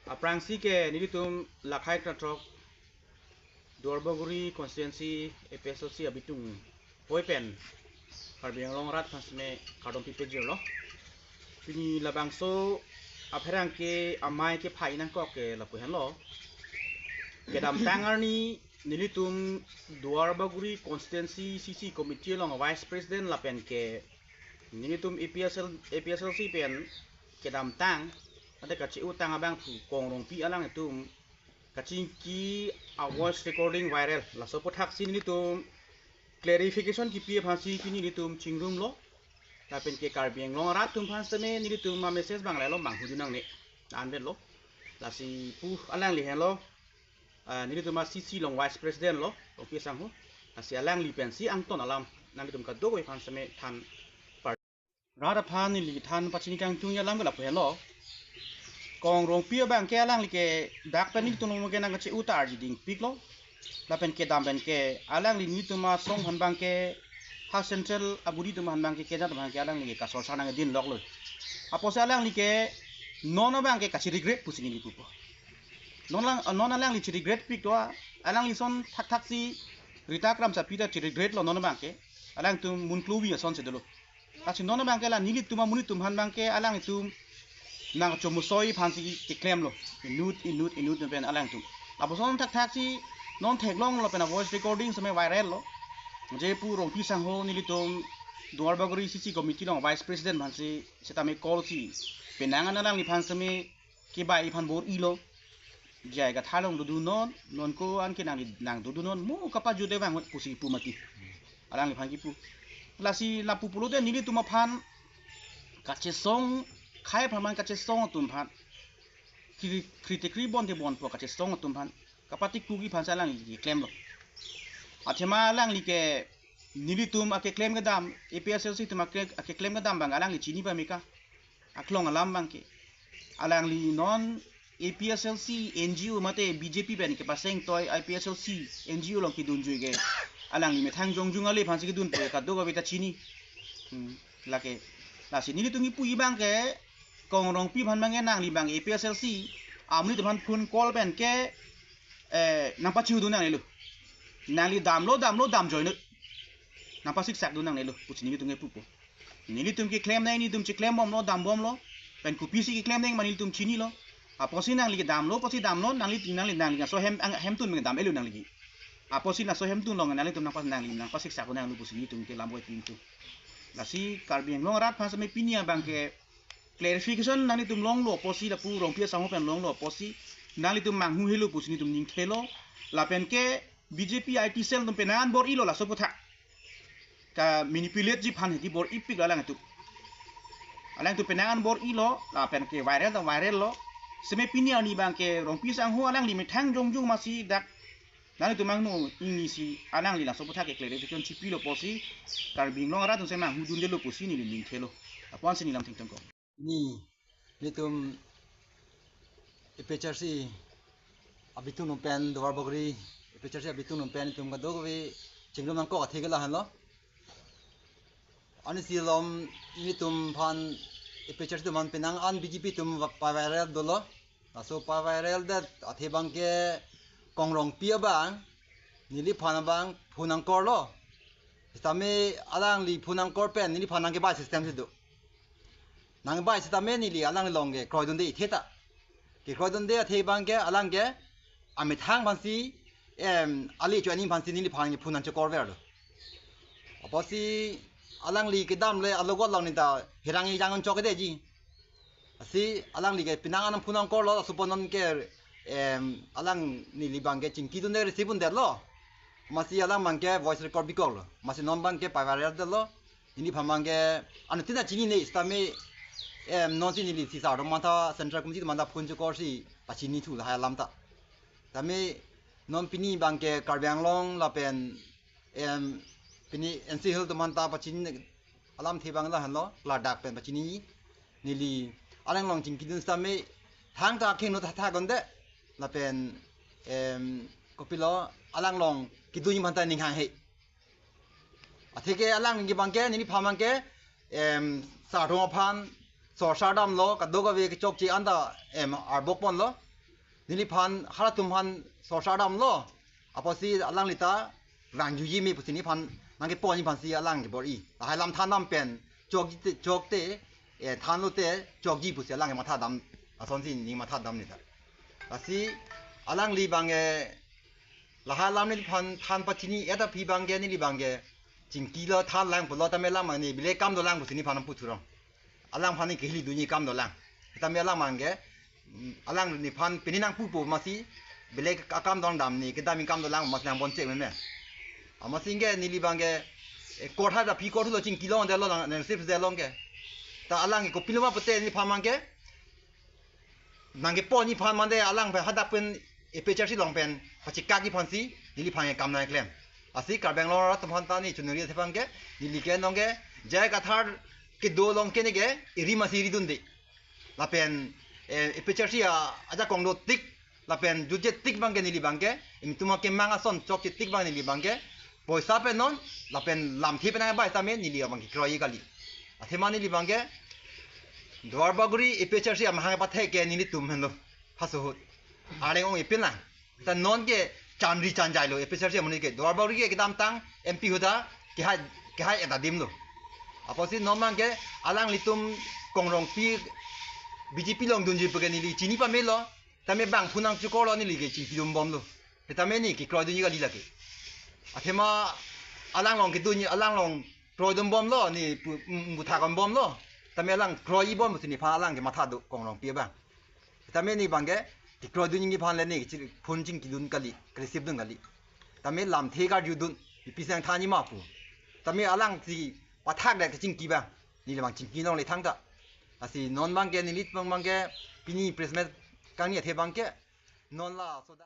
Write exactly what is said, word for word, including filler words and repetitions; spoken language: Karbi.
Aphrangsi ke nelitum Lakhai Kratrok Duarbagori constituency A P S L C abitung poi pen Karbi Anglong arat aphan seme kardom pipejirlo. Pini labangso apherangke amei kephai nangkok ke lapu henlo. Kedamtang arni nelitum Duarbagori constituency C C committee along vice president lapen ke nelitum A P S L, A P S L C pen kedamtang ante kache-utang abangphu Kong Rongpi alangtum kachingki a voice recording viral. Laso aphuthaksi nelitum clarification kipi aphansi pini nelitum chingrumlo. Lapen ke Karbi Anglong arat atum aphan seme nelitum a message abang lahelo, manghudun nangne. Anvetlo. Lasi pu alangli henlo. Ah, nelitum a C C along vice president lo, Rongpi asangho. Lasi alangli pensi angton alam nanglitum kadokave aphan seme than par. Rat aphan neli than pachini kangtung alam ke lapu henlo. Kong Rongpi abangke alangli ke dak pen nelitum along ke nangkache-u ta arjudingpiklo. Lapen kedam pen ke alangli nelitum asong aphan abangke, ha central abudi atum aphan abangke, kejat aphan ke alangli ke kasorsar nangdinloklo. Apotsi alangli ke non abangke kachi-regret pusi neli pupo. Non lang, non alangli chi-regretpik do, alangli ason thakthaksi Rita Kramsapi ta chi-regretlo non abangke. Alangtum mun klovi asonsi dolo. Lasi non abangke la nelitum amonit atum aphan abangke alangtum nangchomusoi aphansi keklemlo. Inut, inut, inut pen alangtum. Lapuson thakthaksi non theklonglo pen a voice recording seme virallo. Je pu Rongpi asangho nelitum Duarbagori C C committee along vice president aphansi setame call si penang an alangliphan seme kebai aphan bor-ilo. Jai kathar along dodunnon, non ko-an ke nangli nang dodunnon, mo kapajut abang pusi pu mati. Alangliphan kipu. Lasi lapu pulote nelitum aphan kachesong, khei aphan man kachesong atum aphan. Kri-, kritikri bonte bonpo kachesong atum aphan. Kapatikuki aphansi alangli klemlo. Athema alangli ke nelitum akeklem kedam, A P S L C atum ake-, akeklem kedam abang alangli chini pameka. Aklong alam abangke. Alangli non A P S L C N G O mate B J P pen kepaseng toi A P S L C N G O along kedunjui ke. Alangli methang jongjung ale aphansi kedunpo kadokave ta chini. Hmm, lake. Lasi nelitum kipu abangke Kong Rongpi aphan abangke nangli abang A P S L C amonit aphan phone call pen ke, eh, nangpachihudun nangnelo. Nangli damlo, damlo, damjoinot. Nangpasiksakdun nangnelo pusi nelitum kepupo. Nelitum keklem nang, nelitum chiklembomlo, dambomlo. Pen kopisi keklem nang ma nelitum chinilo. Apotsi nangli kedamlo, apotsi damlo, nangli, nangli, nangli laso hem, ang, hemtun abang dam-elo nangli ke. Apotsi laso hemtun along nanglitum nangpas, nangli nangpasiksakdun nanglo pusi nelitum ke lam oi pintu. Lasi Karbi Anglong arat aphan seme pini abangke clarification nanglitum longlo apotsi, lapu Rongpi asangho pen longlo apotsi nanglitum manghu helo pusi nelitum ningthelo. Lapen ke B J P I T cell atum penang an bor-ilo laso aputhak. Ka-manipulate ji aphan hedi bor-ipiklo alangtum. Alangtum penang an bor-ilo, lapen ke viral ta virallo. Seme pini arni abangke Rongpi asangho alangli methang jongjung masi dak nanglitum angno ingnisi alangli laso aputhak ke clarification chipilo apotsi Karbi Anglong arat atum seme manghudundelo pusi neli ningthelo. Apotsi neli lam thengtheng ko. Ni, nelitum A P H R C abitung atum pen, Duarbagori A P H R C abitung atum pen nelitum kadokave chingrum nangkok athe ke lahenlo. Arnisi alom nelitum aphan A P H R C atum aphan penang an B J P atum va-, paviraldetlo. Laso paviraldet athe abangke Kong Rongpi abang neliphan abang phone nangkorlo. Sitame alangli phone nangkor pen neliphan nangkebai system si do. Nangkebai sitame neli alangli along ke kroidunde ithe ta. Kekroidunde athe abangke alang ke amethang aphansi, em, ali cho ani aphansi neliphan ke phone nangchekor verlo. Apotsi alangli kedam le alogot along ni ta hirang ejang chok kedeji. Lasi alangli ke penang an phone nangkorlo, laso apot non ke, em, alang neli abangke chingkidunde receive-undetlo. Amatsi alang abangke voice record bikoklo. Amatsi non abangke paviraldetlo. Neliphan abangke anuttin ta chinine sitame, em, nonsi neli si sar atum aphanta Central Committee atum aphanta phone chekorsi pachinithu lahai alam ta. Tame non pini abangke Karbi Anglong lapen, em, pini N C Hills atum aphanta pachini alamthe abang lahenlo, klardak pen pachini. Neli alang along chingkidun sitame thangta akhingno ta thagonde. Lapen, em, kopilo alang along kidun aphanta ning hanghe. Atheke alang abangke neliphan abangke, em, sar atum aphan sorsar damlo, kadokave kechokche anta, em, arbok ponlo. Neliphan halatum aphan sorsa damlo. Apotsi alangli ta vangjuji me pusi neliphan nangkepo aphansi alang kebor-i. Lahai alam thandam pen chokji te, chokte, eh, thanlote chokji pusi alang mathadam asonsi ne mathadam neta. Lasi alangli abang, eh, lahai alam neliphan than pachini-et aphi abangke neli abangke chingkilo, thanlang pulo tame alang mane bile kam dolang pusi neliphan puthurong. Alangphan ne kehili dunji kam dolang. Tame alang abangke, mm, alang neliphan pini nangpupo amatsi bile akam dong dam ne kedam kam dolang amatsi nang bonchek meme. Amatsi ke neli abangke, eh, court ha aphi court lo chingkilo de lo lang, nang sip de long ke. Ta alang kopilo ma pute neliphan abangke nangkepo neliphan mande alang pen hadak pen A P H L C along pen pachekakji aphansi neliphan ke kam nangklem. Lasi Karbi Anglong arat atum aphan ta ne chunuri athe abangke neli ke nonke J I Kathar kedo along ke neke eri amatsi ridunde. Lapen, eh, A P H L C a, ajakong do tik, lapen jutje tik abangke neli abangke, ilitum akemang ason chokche tik abang neli abangke poisa pen non, lapen lamthe pen nangbai tame neli abangke kroi kali. Athema neli abangke Duarbagori A P H L C amahang pathek ke nelitum henlo. Hasuhut. Areng ong ipin lang. Ta nonke chanri chanjai lo A P H L C amonit ke. Duarbagori ke kedamtang M P ahut ta kehai, kehai et adim lo. Apotsi non abangke alanglitum Kongrongpi B J P along dunji puke neli chini pamelo. Tame bang phunang chukor lo neli ke chingki dum bomlo. Tame ne kekroi dunji kali lake. Athema alang along kedunji, alang along kroi dum bomlo ne pu, mm, buthak dum bomlo. Tame alang kroi bom pusi nephan alang ke matha do Kongrongpi abang. Tame ne abangke kekroi dunji aphan le ne chi phun chingki dun kali, receive dun kali. Tame lamthe karju dun, ipi sang thanji ma pu. Tame alangsi pathak de kechingki abang. Neli abang chingki nongle thangta. Lasi non abangke neli abang abangke pini press meet kangni athe abangke non laso da